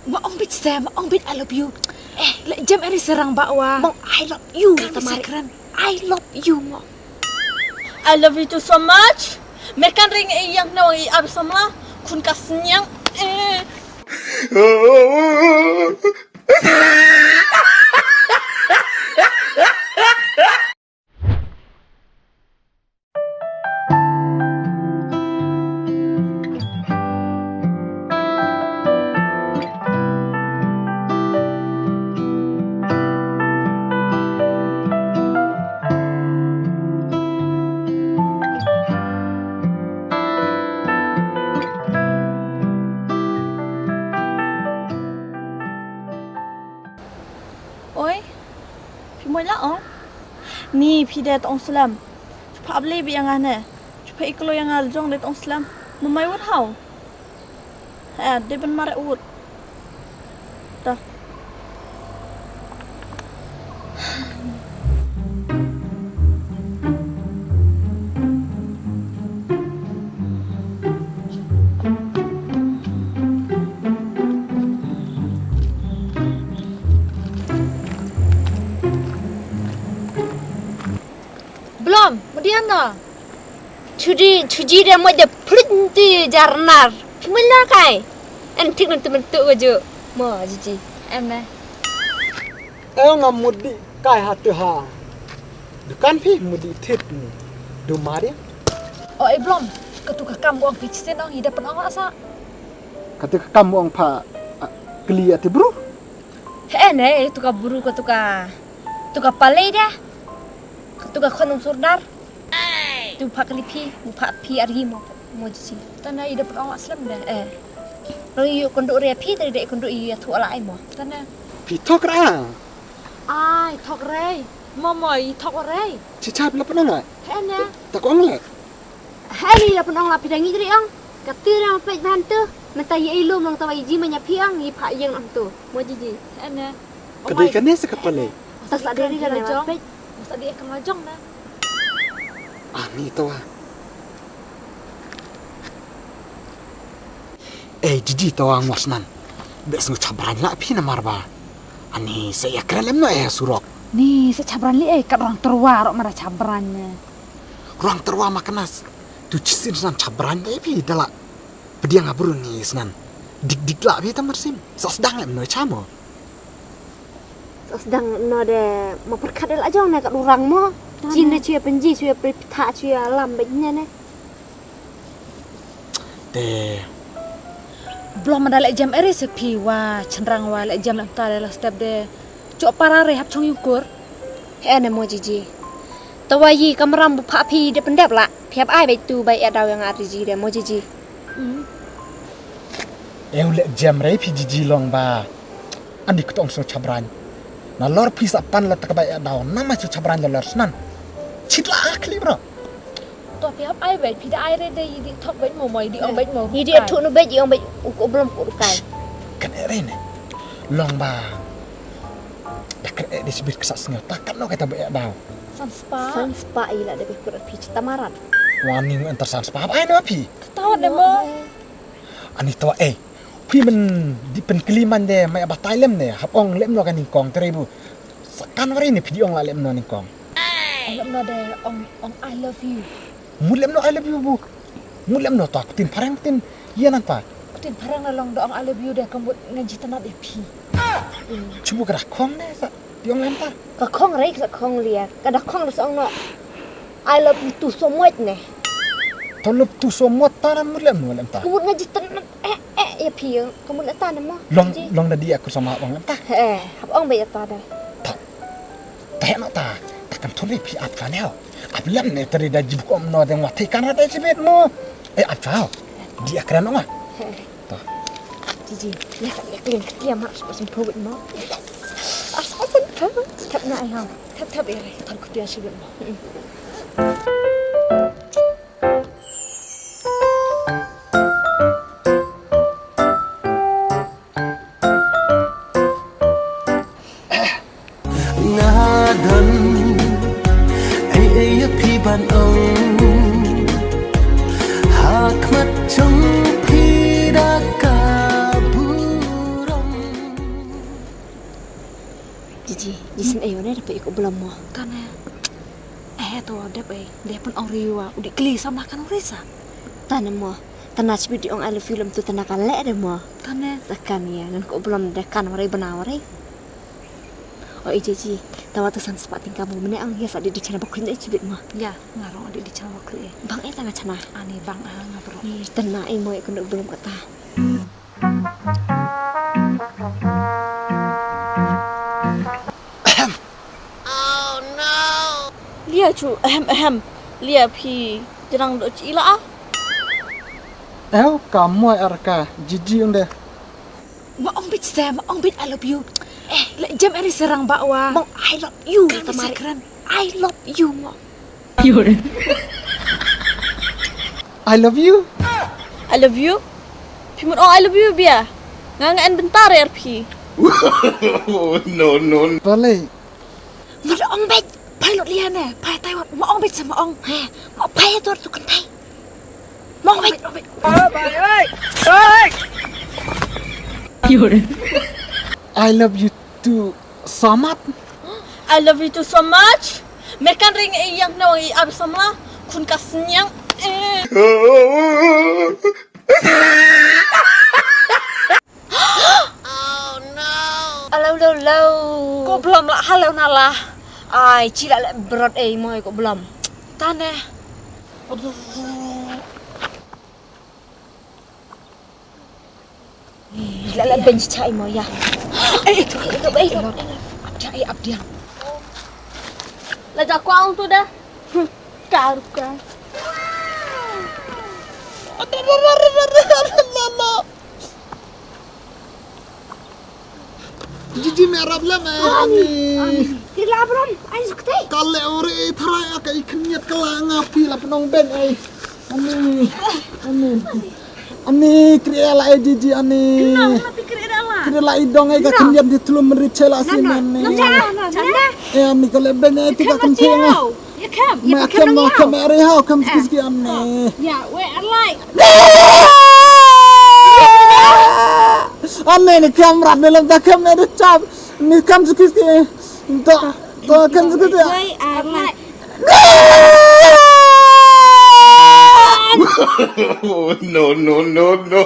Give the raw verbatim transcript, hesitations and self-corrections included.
Ma ong bit Sam, ma ong bit I love you. Eh, leh jem eri serang ba wa. Mong, I love you, Tamari. Kren. I love you, Mong. I love you too so much. Mekan ring e yang na i ab samla. Khun ka sniang. Eh. Oi, phi mut la ong? Ni phi de tong slem. Chu pha ap lei beit ïa nga ne. Chu pha iklo ïa nga la jong de tong slem. Mo mai wut hau. Ha, de ban mar wut. Ta. Blom, mut ïa no. Chuji, chuji de mo de prit nti jarnar. Phi mut la kai. En tik nang temen tu ju. Mo jiji. Em ne. Eh, nga mut di kai ha tu ha. Dukan phi mut di tit ni. Du mari. O, eh, Blom, katu ka kam ba ong phi chisien ong i da pynong la sa. Katu ka kam ba ong pha, ah, kli ati bru. He ne, eh, tu ka bru katu ka, tu ka palei da. Katu ka khon ong sordar. Tu pha kli phi, mu pha phi ar hi mo, mo jiji. Tana i da pynong la slem de. Eh. Nang yu kundu re phi, tadi de kundu yu ya thu ala ai mo. Tana. Phi thok ra. Ai, thok rei. Mo mo i thok rei. Chi chap la pynong la. He ne. Ta ko ong la. He ni la pynong la phi da ngi jri ong. Ka ti rang peit ban tu. Mynta i lum long ta wai ji ma nya phi ong i pha ïeng ong tu. Mo jiji. He ne. Ka dei kane sa ka palei. Ta sa dei kane la peit. Sa dei ka la jong na. Ani to wa. Eh, jiji to wa ngwas nan. Be sngu chabran la phi na marba. Ani sa ya krelem no eh surok. Ni sa chabran li eh kat rang terwa rok mara chabran ne. Rang terwa ma kanas. Tu chisin snan chabran de phi dala. Pediang abru ni snan. Dik dik la phi tamar sim. Sa sedang lem no chamo. Sa sedang no de ma perkat de la jong ne kat orang mo. Chin ne chuya penji chuya pritha chuya lam bej ne ne. Te. Blom ma da leh jem eri se phi wa chynrang wa leh jem lem ta de la step de. Chok para re hap chong yukur. He ne mo jiji. Tawa yi kamram bu pha phi de pendep la. Phi hap ai bej tu bai ya daw yang ar jiji de mo jiji. Hmm. Eu leh jem re phi jiji long ba. Ani kutong so chabran. Na lor phi sa pan la tak bai ya daw. Nama so chabran la lor snan. Chit la akli bro. To phi hap ai bej, phi da ai re de i di thok bej mo mo, i di ong bej mo. I di thok no bej, i ong bej, u ko blom ko kai. Kan ere ne. Long ba. Da kan ere de sibit ksa sngew ta kan no kata bej daw. San spa. San spa i la de bej kurat phi chita marat. Wani ngu enter san spa hap ai no phi. Kata ne mo. Ani to eh. Phi men di pen kli man de mai batai lem ne. Hap ong lem no kan nyngkong tere bu. Sakan wari ne phi di ong la lem no nyngkong. Ong lem no de ong, ong I love you. Mut lem no I love you bu. Mut lem no ta kutin phareng kutin. Iya nang ta. Kutin phareng na long da ong I love you de ka mut ngan jitanat de phi. Chubu ka da khong ne sa. Di ong lem ta. Ka khong rei ka sa khong liar. Ka da khong da sa ong no. I love you too so much ne. To love too so much ta na mut lem no lem ta. Ka mut ngan jitanat eh eh ya phi. Ka mut lem ta ne mo. Long long da di aku sama ong lem ta. Eh, hap ong be ya ta de. Ta. Te no ta, ta kan thuri phi ap ka neo. Ap lem ne tari da jib kom no deng wa te kan ra da jibet mo. Eh, ap chao. Di akran ma. Ta. Jiji, ya sa ya klin ketia ma, as pas pho mo. As pas pho. Tap na ai ha. Tap tap ere, kan ketia jibet mo. Nga don ei ei ïa phi ban ong. Ha khmat jong phi da ka burom. Jisien ei wane da peit ko Blom mo. Tane. Eh to dep ei. Dep pun ong riwa. U dei kli samla kan ong risa. Tane mo. Tana chibi di ong I love you lem tu tana kan leh de mo. Tane. Sakan ya nan ko Blom de kan warai bana warai. O ije ji. Tawa tu san sepat tingkam mo mene ong ya sa di di chana bakun de chibit mo. Ya, ngarong di di chana bakun eh. Bang eh tanga chana. Ani bang ah ngabro. Tana eh mo eh kunduk Blom kata. Lia chu ahem ahem. Lia phi jrang do chi la a. Ew ka moi ar ka jiji unde. Ma ong bit se ma ong bit I love you. Eh le jem eri serang ba wa. Mong I love you. Ka tamari. I love you mo. I love you. I love you. Phi mut ong I love you bia. Nga nga en bentar er phi. No no. Balei? Mut ong bit. Pai lot lian eh. Pai tai wat ma ong bit sama ong. He. Ma pai tor tu kan tai. Ma ong bit. I love you too. Samat. I love you too so much. Mekan ring e yang na i abi samla. Kun ka snyang. Eh. Alo lo lo. Ko Blom la halo na la. Ai chi la le brot e moi ko Blom. Tane. La la bench chai mo ya. Eh, eh, eh, eh, eh, eh. Abdiang, eh, abdiang. La ja kwang tu dah. Kar kar. Jiji me rap la me ani. Ti la brom ai zukte. Kale ore thara ka i khniat kala nga pi la penong ben ai. Ani. Ani. Ani kri la ai jiji ani. Kri la i dong ai ka khniat di tulum ri chela sin ani. Eh ani kale ben ai ti ka khniat. Ma kem ma kem ri ha kem ski ski ani. Ya we alai. Ane ni kamera ni lam ta kam ni chap ni kam suki suki. To to kam suki suki. No no no no.